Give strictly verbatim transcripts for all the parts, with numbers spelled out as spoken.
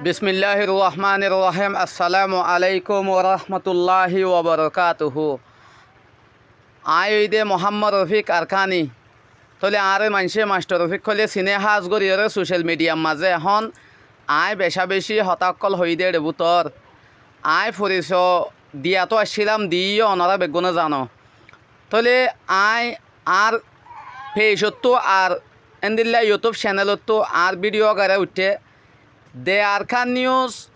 Bismilláhir rohmánir rohím. Assalámu aléikum warahmatulláhi wabarakátuhu. Aññí óilde Muhámmod Rofik Arkáni. Tóile añáre maincé Maistor Rofik hoilé siné, hás goríyoré socel midhiyar mazé. Ehón aññí becá-becí hotá ókkol hoiyí dé éçe bútor. Aññí forisoi diyatóu aiccílam, diíyo onorá beggúne zano. Tóile aññí añár peicottú ar éndilla YouTube cenelottú añár vídhiyo uggwá uiththé de Arkan Nius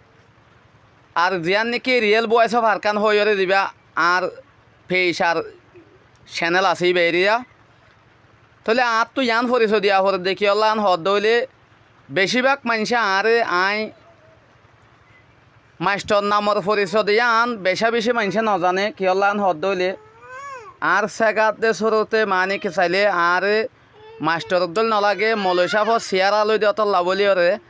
ar ziyán néki Riyél Bois of Arkan hoóiyoré zibá añár peic ar cenel asé íba eriya. Tóile añáttu yián forisoi diya foredde kiyólla yián hoódde óile, becíbak maincé añáre aññí maistor namor forisoi de yián becá-becí maincé nozané, kiyólla yián hoódde óile, añár ségat de sórote maáni ki sailé añáre maistor dóil nolage, moloi cáfor siyára lói de ótolla bóliyoré,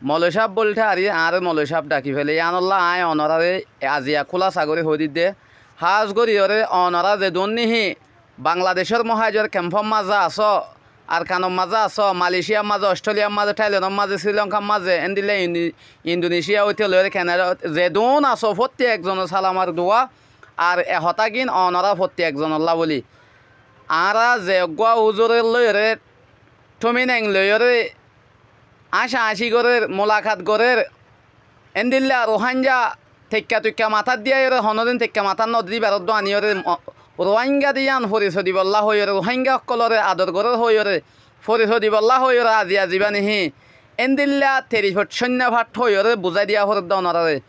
moloi cáp bóli thári añáre moloi cáp dhaki féle. Yíanolla aññí onoráre aziya kúlasa gorí hoói didde. Hás goríyoré onorá zedún níhi Bangladecór muhájor kempór mazé asó, Arkanor mazé asó, Malecíyar mazé, Osthréliyar mazé, Tháilenor mazé, Srí Lonkár mazé, éndilla Indi-, Indonecíya óite loiyóre Kenadá óite zedún asó, fótti ekzonor salamar duwa ar e hotágin onorá fótti ekzonollá bóli. Añára ze eggúa úzuror lóiyoré, thúmi neng loiyóre, áñca-áñci gorér, mulakat gorér, éndilla Ruháingga teikka-tuikka matát diyaiyóre, honódin teikka matát nodé íbaróddu aníyoré, Ruháingga de yían forisoi dibollá hoóiyoré, Ruháingga ókkolóre ador gorér hoóiyoré, forisoi dibollá hoóiyoré aziya zibá nehí, éndilla terifot cóinna fát hoóiyoré buzái diya foredde onoráre.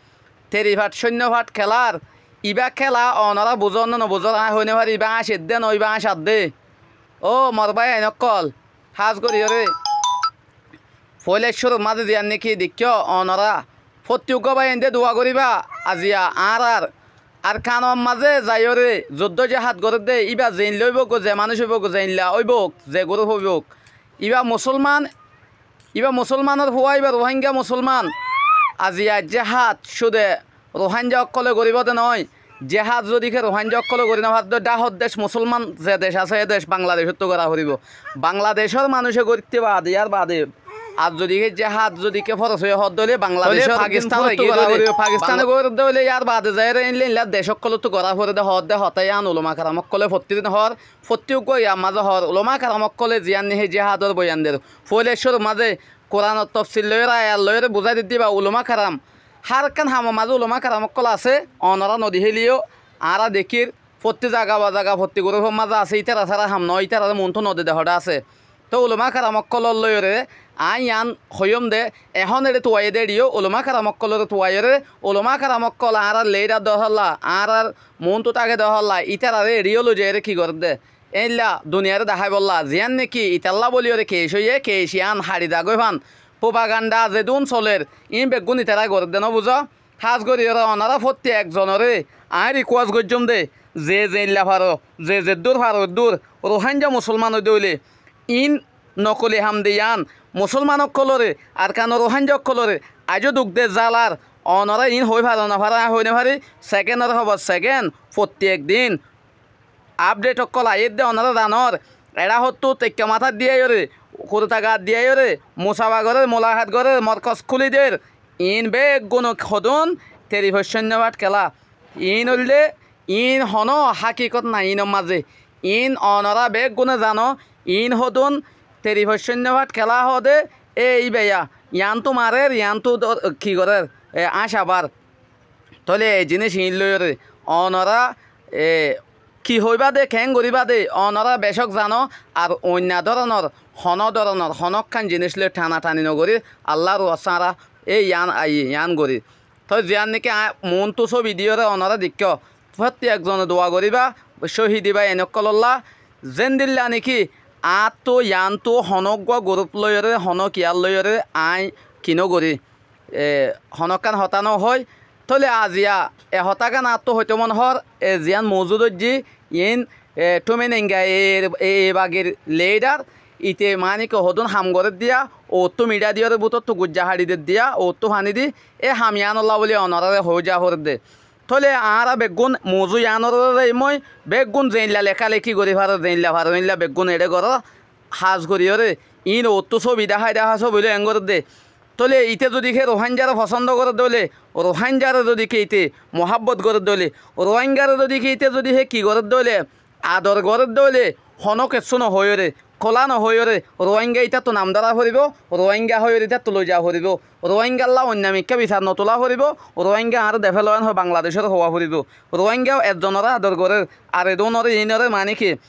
Terifot cóinna fát kelár, ibá kéla onorá buzór né nobuzór aññí hoói nofári, ibá áñc edde noó, ibá áñc adde. Óu mor báiyain ókkol, hás goríyoré foóila cúrur mazé ziyán néki deikkó onorá fótti eggúa báiyain de dua goríba. Aziya añárar Arkanor mazé zaiyóre zuddó jehád gorédde íba zeilla óibou goi, ze manúic óibou goi, zeilla óibou, ze gurúf óibou, íba musúlman, íba musúlmanor fua, íba Ruháingga musúlman. Aziya jehád cúde Ruháingga ókkolé goríbou de noó. Jehád zodi ke Ruháingga ókkolé gorí nofaredde, dháhor dec musúlman ze dec asé, é dec Bangladecóttu gorá foribóu. Bangladecór manúice gorítte baade, yárbaade, ar zodi ke jehád zodi ke foroz óiye hoódde óile Bangladecór Pakistáne gorí dóile, yárbaade zaiyóre éilla éilla dec ókkolóttu gorá forede hoódde hotá yían ulama keram ókkolé fottí din hoór, fottí eggúa yar mazé hoór. Ulama keram ókkolé ziyán nehí jehádor boyan der, foóila cúrur mazé Kuranor tofsil loiyóre, ayat loiyóre buzái didde íba ulama keram. Hár ekkán hamor mazé ulama keram ókkol asé, onorá nodehíleyó, añára dekír, fottí zaga ba zaga, fottí gurúfor mazé asé, ítara sára ham noó, ítararé muúntu node de hoçé asé. Tóu ulama keram ókkolór lóiyoré aññí yián hoiyúm de, ehón éçe tuaiyé dé éçiyó, ulama keram ókkolóre tuaiyóre, ulama keram ókkol añárár leídar de ótolla, añárár muúntu táke de ótolla, ítararé eçiyó loizaiyóre ki gorédde, éilla duniyaré daháibollá, ziyán néki itallá bóliyoré keéci óiye, keéci yían haçi zagói fán. Propaganda zedún soler, iín beggún itará gorédde, nóbuzó? Hás goríyoré onorá fótti ekzonoré aññí rikuwás goijjóm dé, ze zeilla faro, ze zeddúr faro eddúr, Ruháingga musúlman óide óile, iín nokoli ham de yían, musúlman ókkolóre, Arkanor Ruháingga ókkolóre aijó duk de zálár, onorá iín hoói faro nofaro, aññí hoói nofári, segénor hóbor segén, fótti ek din, Apdhet ókkol aiyédde onorá zanór, eçá hottú teikka matát diyaiyóre, kuruta gaat diyaiyóre, musaba gorér, mulakat gorér, morkos kúli der, iín beggún hodún terifot cóinno fát kelá. Iín óilde, iín honó hákikót nai iínor mazé. Iín onorá beggúne zano, iín hodún terifot cóinno fát kelá hoóde, e íbaya, yiánttu marer, yiánttu dór-, ki gorér, e, áñca bar. Tóile e ziníc iín loiyóre onorá, e, ki hoibá de, keén goríba de, onorá becók zano, ar oinna dóronor, honó dóronor, honókkan ziníc loi thana-thani nogorí, Allár wasára, e yián aiyí, yián gorí. Tói ziyán néki aññí muúntu sóbi diyóre onorá deikkó, fótti ekzone dua goríba, cóhid íba en ókkolólla, zéndilla néki añáttu, yiánttu, honóggua gurúp loiyóre, honó kiyál loiyóre, aññí ki nogorí. E, honókkan hotá nóhoói. Tóile aziya e hotágan añáttu hoitóu mone hoór, e ziyán mouzú dóijji, iín, e, Thúmi Nainga e, e, e bagir leidhar, ite maáni ki hodún ham goréddiya, outtú miçá diyóre bútottu guijja haçi deddiya, outtú faní di, e ham yiánollá bóli onoráre hoói za foredde. Tóile añára beggún mouzú yiánoré zaimói, beggún zeilla lekáleki gorí faro, zeilla faro, éilla beggún eçé goró, hás goríyoré, iín outtú sóbi dahái dahá sóbi loi eén gorédde. Tóile ite zodi hé Ruáingaré fosóndo gorédde óile, Ruáingaré zodi hé ite muhábbot gorédde óile, Ruáingaré zodi hé ite zodi hé ki gorédde óile, ador gorédde óile, honó kessú nohoiyóre, kúla nohoiyóre, Ruáinga ítarattú nam dóra foribóu, Ruáinga hoiyóre ítarattú loi za foribóu, Ruáingalla oinno mikká bisar notulá foribóu, Ruáinga añáre defé loiyán hoi Bangladecóre hoówa foribóu. Ruáinga ezzonoré ador gorér, ar edúnoré iínoré maní ki,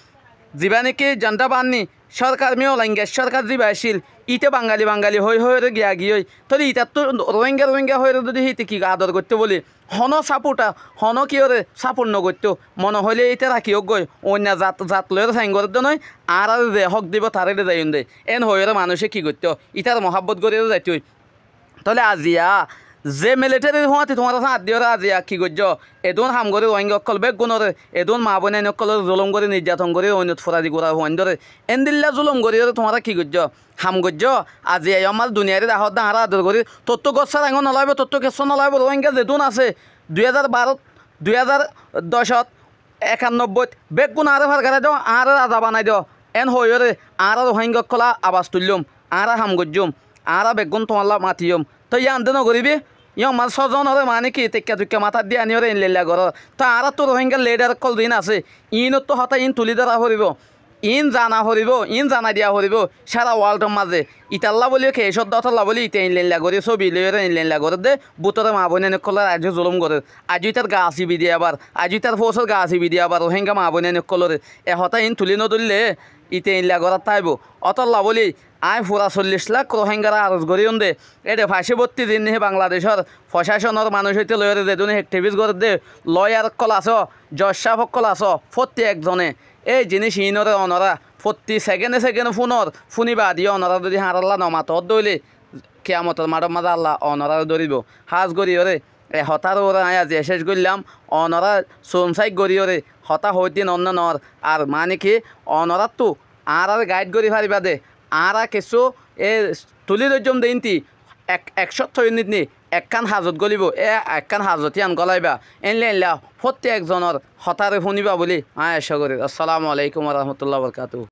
zibá néki zendá baáni, córkar Miyolainga córkar zibá accíl, íte Bangali Bangali hoói hoóiyoré giya giyói. Tóile itattú Ruáinga Ruáinga hoóiyoré zodi híte ki ador goittóu bóli, honó sápota, honó kiyóre sápot nogoittóu. Mone hoilé íte rakiyók goi, oinno zat, zat loiyóre sain gorédde noói, añáráre ze hók dibou taráre zaiyum dé. Eén hoóiyoré manúice ki goittóu, ítare muhábbot goríyoré zaitoi. Tóile aziya ze militerir fúañti tuáñra sáñt diyóre aziya ki goijjó? Edún ham gorí Ruáinga ókkol beggúnoré, edún maa bóinain ókkolóre zulúm gorí, nijjaton gorí, oinot furari gurar fuaindóre, endilla zulúm goríyoré tuáñra ki goijjó? Ham goijjó? Aziya yómmal duniyairé dahódde añára ador gorí, tottú gór sára engó nolaibóu, tottú kessú nolaibóu, Ruáinga zedún asé, dui házar barót, dui házar docót, ekannobboit, beggún añáre fargarai do, añáre raza banai do. Eén hoóiyoré añára Ruáinga ókkolá abas tuillúm, añára ham goijjúm, añára beggún tuáñlla matiyúm. Toi yían de nogoríbi, yían mazé sózonoré maní ki teikka tuikka matát di aníyoré einleilla gorór. Toi añáráttu Ruáinga lidar ókkol ziín asé, iínottú hotá iín tulí dóra foribóu. Iín zana foribóu, iín zanai diya foribóu, sára wáltor mazé. Itallá bóliyo keécot dótolla bóli ite einleilla gorí sóbi loiyóre einleilla gorédde, bútore maa bóinain ókkolóre aijjó zulúm gorér. Aijjó ítar gaa sibi diyabar, aijjó ítar fóusor gaa sibi diyabar, Ruáinga maa bóinain ókkolóre. E hotá iín tulí nodóille, ite einleilla gorát táibou. Ótolla bóli, aññí fura sollic lák Ruáingaré aros goríyum dé. Éçe faicé bótti ziín néki Bangladecór focáconor manúic óite loiyóre zedúne ekthibis gorédde, loiyar ókkol asó, joj cáf ókkol asó, fótti ekzone. Éi ziníc iínoré onorá fottí segéne segéne fúnor, fúni baade yó onorá zodi añárálla nomato ódde óile, kiyamotor maçór mazé Alla onoráre dóribo. Hás goríyoré e hotáre aññí aziya céc goillám. Onorá sunsáik goríyoré hotá hoóidde noónne noór. Ar maní ki, onoráttu añáráre gaáid gorí faribá dé, añára kessú e tulí dóijjum dé íntí ek, ek cót hoiyónnit ni ekkán hazot gólibou, e ekkán hazot yían gólaibá. Éinla éinla fótti ekzonor hotáre fúniba bóli aññí acá gorír. Assalamu aléikum warahmatulláhi wabarakátuhu.